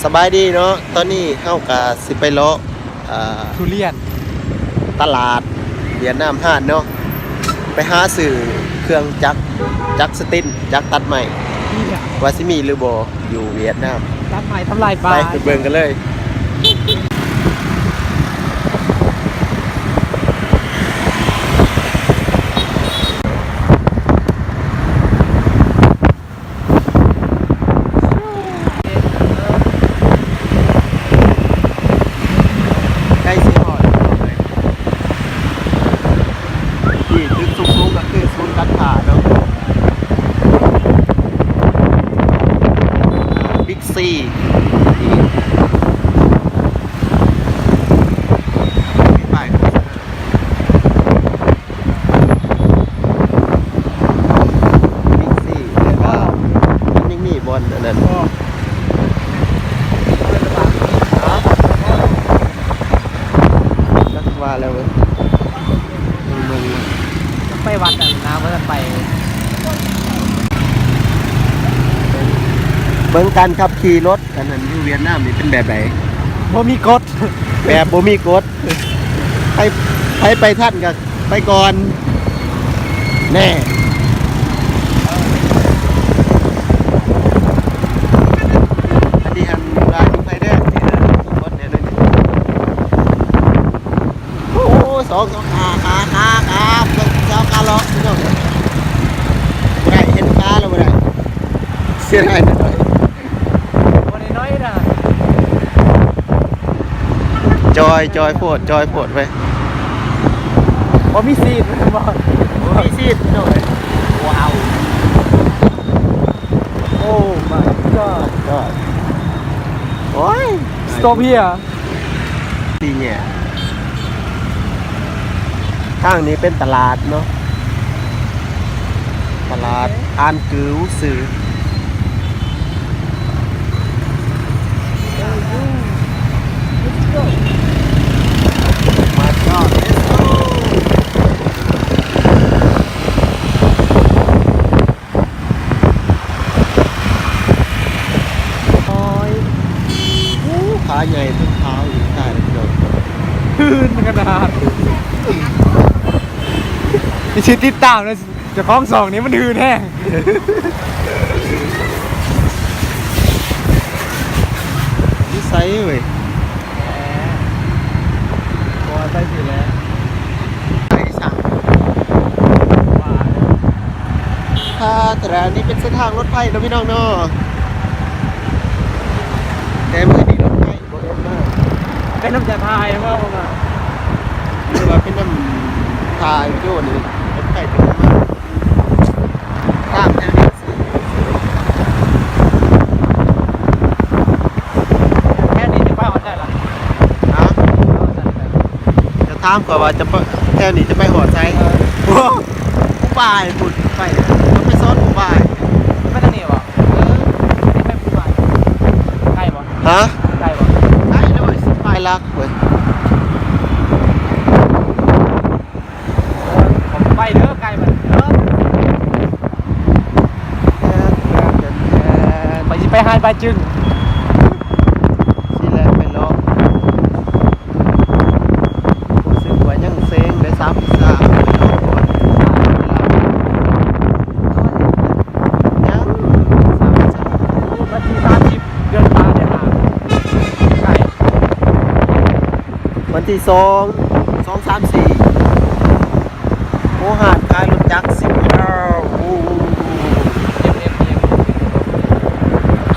ສະບາຍດີເນາະ, ຕອນນີ້ເຮົາກະຊິໄປເລາະ ອ່າ ທຸລຽນ ຕະຫຼາດຫວຽດນາມຮ້ານເນາະ, ໄປຫາຊື້ເຄື່ອງຈັກ ຈັກສະຕິນ ຈັກຕັດໄມ້ ວ່າຊິມີຫຼືບໍ່ຢູ່ຫວຽດນາມ. ຕັດໄມ້ທຳລາຍປ່າ. ໄປ ໄປເບິ່ງກັນເລີຍ. ໃກ້ຊິຮອດແລ້ວ ນີ້ຕຶກສູງໆ ກໍຄືສູນການຄ້າເນາະ ບິກຊີ ນີ້ ມີປ້າຍໂຄສະນາ. ບິກຊີ ແຕ່ວ່າມັນຍັງມີບ່ອນອັນນັ້ນ. ຈັກວ່າແລ້ວເວີ້ຍ ເບິ່ງ ໄປວັດອັນນາ ບໍ່ໄດ້ໄປ. ເບິ່ງການຂັບຂີ່ລົດ ອັນນັ້ນຢູ່ຫວຽດນາມນີ້ເປັນແບບໃດ? ບໍ່ມີກົດ ແບບບໍ່ມີກົດ. ໃຜ ໃຜໄປທັນກໍໄປກ່ອນແນ່. ອັນນີ້ຫັ້ນລາຍໄຟແດງ ໂອ້ ສອງ ສອງ ຂາ ຂາ ຂາ ຂາ ສອງຂາເລາະ ພີ່ນ້ອງ. ບໍ່ໄດ້ ເຫັນຂາແລ້ວບໍ່ໄດ້ ເສຍດາຍໜ້ອຍ. ບໍ່ໄດ້ໜ້ອຍນະ. ຈ່ອຍ ຈ່ອຍໂພດ ຈ່ອຍໂພດເວີ້ຍ. ບໍ່ມີຊີດ ບໍ່ ບໍ່ມີຊີດ ພີ່ນ້ອງເອີຍ. ວ້າວ Oh my god god. ໂອ້ຍ Stop here. ສີ່ແຍກ ທາງນີ້ເປັນຕະຫຼາດເນາະ ຕະຫຼາດອານກືວຊື່. Let's go. Oh my god, let's go. ໂອ້ຍ ໂອ້ ຂາໃຫຍ່ເຖິງຂາຢູ່ ຕາຍແລ້ວພີ່ນ້ອງ. ຮືນຂະໜາດ ຊິຕິດຕາມເລີຍ ເຈົ້າຂອງຊ່ອງນີ້ມັນຮືນແຮງ. ຢູ່ໃສເວີ້ຍ? ບໍ່ໄປຊິແລ້ວ ໄປສັງ ວ່າ ຖ້າແຖວນີ້ເປັນເສັ້ນທາງລົດໄຟເນາະ ພີ່ນ້ອງເນາະ, ແຕ່ມື້ນີ້ລົດໄຟບໍ່ລົງມາ. ເປັນນຳຈາຖ່າຍບໍ່ ເພາະວ່າ ຫຼືວ່າເປັນນຳຖ່າຍວິດີໂອນີ້ ລົດໄຟຈະລົງມາ. ຂ້າມແຖວນີ້ ແຖວນີ້ຈະໄປຮອດໃສລະ? ຮະ? ຈະຖາມຂ້ອຍວ່າຈະໄປ ແຖວນີ້ຈະໄປຮອດໃສ? ເອີ ໂອ້ ຜູ້ບ່າຍພຸ້ນໄປ ໄປສອນຜູ້ບ່າຍ. ໄປທາງນີ້ບໍ່? ເອີ ໄປຜູ້ບ່າຍ. ໄກບໍ່? ຮະ? ໄກບໍ່? ໄກເລີຍ ສິບປາຍຫຼັກເວີ້ຍ. ໄປເດີ ໄກມັນເດີ. ຂ້ອຍຊິໄປຫາດບາຈຶງ ຊິແລ່ນໄປເລາະ. ຮູ້ສຶກວ່າຍັງເຊັງໄດ້ສາມສິບສາມ ໄປເລາະກ່ອນ ຍັງສາມສິບສາມ. ວັນທີສາມສິບ ເດືອນຫ້າ ເດືອນຫ້າ ໄກ. ວັນທີສອງ ສອງ ສາມ ສີ່ ໂອ້ ຮ້ານຂາຍລົດຈັກສິບ ໂອ້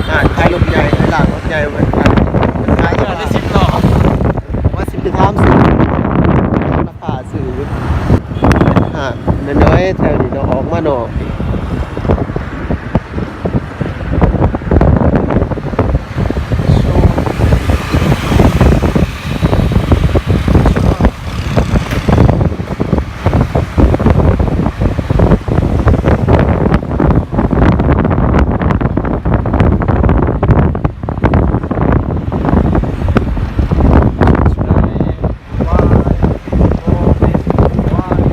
ຮ້ານຂາຍລົດໃຫຍ່ ຮ້ານລົດໃຫຍ່ ເພິ່ນຂາຍ ເພິ່ນຂາຍ ເພິ່ນຂາຍ ສິບລໍ້ ວ່າສິໄປຖາມຊື້ ລາຄາຊື້ຢູ່ ຮ້ານນ້ອຍໆ ແຖວນີ້ເນາະ ອອກມານອກ.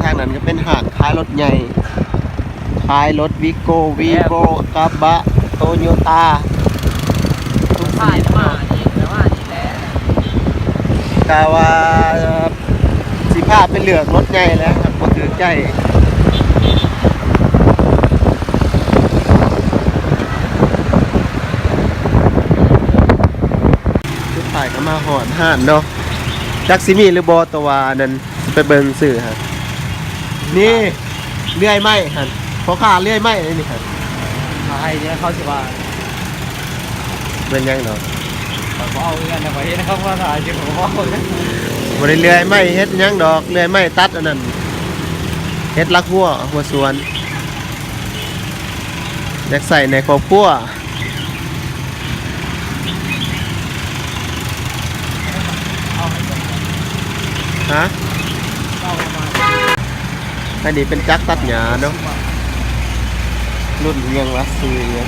ທາງນັ້ນກໍເປັນຮ້ານຂາຍລົດໃຫຍ່ ຂາຍລົດ ວີໂກ້ ວີໂກ້ ກະບະ ໂຕໂຍຕ້າ ທຸກຊະນິດ. ກະວ່າຊິພາໄປເລືອກລົດໃຫຍ່ແຫຼະ ບໍ່ຖືກໃຈ. ສຸດທ້າຍກໍມາຮອດຮ້ານເນາະ ຈັກຊິມີຫຼືບໍ່ ແຕ່ວ່າອັນນັ້ນ ໄປເບິ່ງຊື້ຫັ້ນ ນີ້ເລື່ອຍໄມ້ຫັ້ນ ພໍ່ຄ້າເລື່ອຍໄມ້ນີ້ຫັ້ນ ຂາຍເດ້ ເຂົາຊິວ່າ ເປັນຫຍັງດອກ ຂ້ອຍບໍ່ເອົາເຮືອນນະ ຂ້ອຍເຮັດເຂົາວ່າຂາຍຊິ ຂ້ອຍບໍ່ເອົາ. ບໍ່ໄດ້ເລື່ອຍໄມ້ເຮັດຫຍັງດອກ ເລື່ອຍໄມ້ຕັດອັນນັ້ນ ເຮັດຫຼັກຮົ້ວ ຮົ້ວສວນ ຢາກໃຊ້ໃນຄອບຄົວ. ຮະ? ອັນນີ້ເປັນຈັກຕັດຫຍ້າເນາະ ລຸ້ນຫຍັງວະ ຊື່ຫຍັງ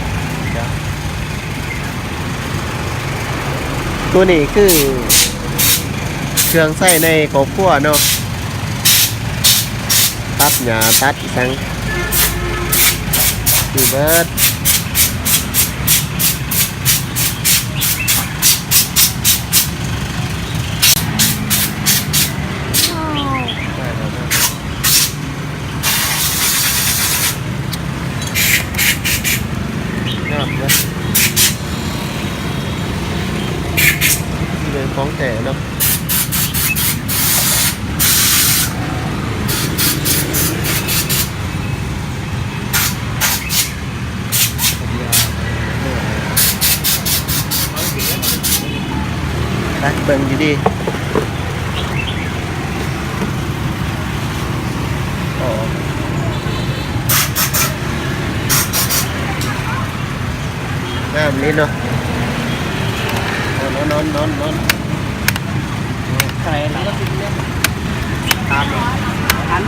ຕົວນີ້ຄື ເຄື່ອງໃຊ້ໃນຄອບຄົວເນາະ ຕັດຫຍ້າຕັດອີ່ຫຍັງ ມີເບິດ. ງາມເນາະ ເປັນຂອງແທ້ເນາະ. ໄປເບິ່ງຢູ່ດີ ອໍ ງາມນີ້ເນາະ ນອນ ນອນ ນອນ ນອນ. ເທົ່າໃດລະ? ຖາມ ຖາມ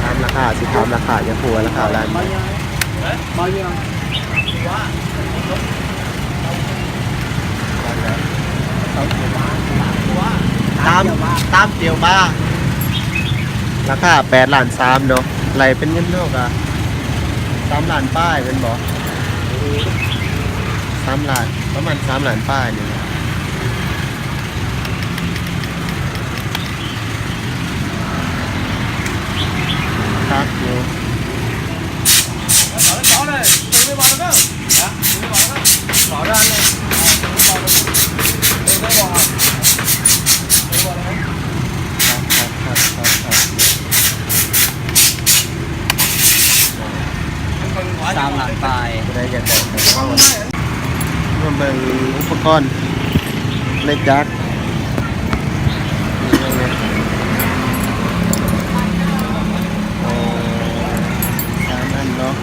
ຖາມລາຄາ ຊິຖາມລາຄາ ຢາກຮູ້ວ່າລາຄາເທົ່າໃດ. ຕາມ ຕາມຕຽວມາ ລາຄາແປດລ້ານສາມເນາະ ໄລ່ເປັນເງິນເຮົາກະສາມລ້ານປາຍແມ່ນບໍ່? ສາມລ້ານ ປະມານສາມລ້ານປາຍນີ້ແຫຼະ ຄັກຢູ່. ສາມລ້ານປາຍ ຜູ້ໃດຢາກໄດ້ກໍເອົາ ມາເບິ່ງອຸປະກອນໃນຈັກ ມີຫຍັງແດ່? ເອີ ສາມອັນເນາະ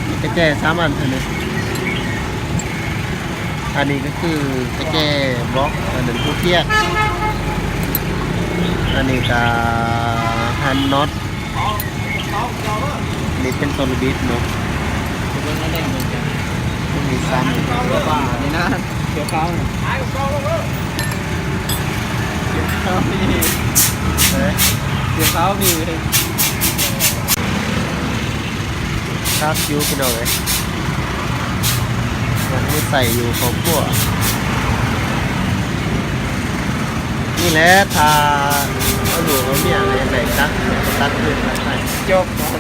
ມີກະແຈສາມອັນເທົ່ານັ້ນ. ອັນນີ້ກໍຄືກະແຈບລັອກ ອັນນັ້ນຫົວກຽກ ອັນນີ້ກະຫັນນັອດ ນີ້ເປັນໂຕລະບິດເນາະ ມັນມີສາມ ເສື້ອຜ້ານີ້ນະ ເສື້ອຂາວນີ້ ເສື້ອຂາວມີ ເອີ ເສື້ອຂາວມີ. ຄັກຢູ່ພີ່ນ້ອງເອີຍ ມັນໃຊ້ຢູ່ຄອບຄົວ ນີ້ແຫຼະ ຖ້າເອົາລູກເອົາເມຍໄດ້ຈັກ ຕັດຄືນຕັດໄປ ຈົບ. ສະ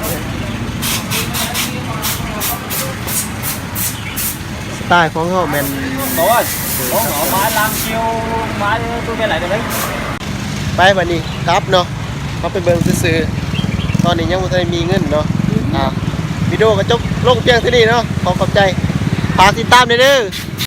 ໄຕລ໌ຂອງເຮົາແມ່ນ ບໍ່ວ່າ ໂອ້ ເອົາມາລາມຄິວ ມາຢູ່ຕູ້ແມ່ນຫຼາຍເດີ. ໄປ ບາດນີ້ກັບເນາະ ເຮົາໄປເບິ່ງຊື່ໆ ຕອນນີ້ຍັງບໍ່ທັນໄດ້ມີເງິນເນາະ. ອ່າ ວິດີໂອກໍຈົບລົງພຽງເທົ່ານີ້ເນາະ ຂໍຂອບໃຈ ຝາກຕິດຕາມແດ່ເດີ.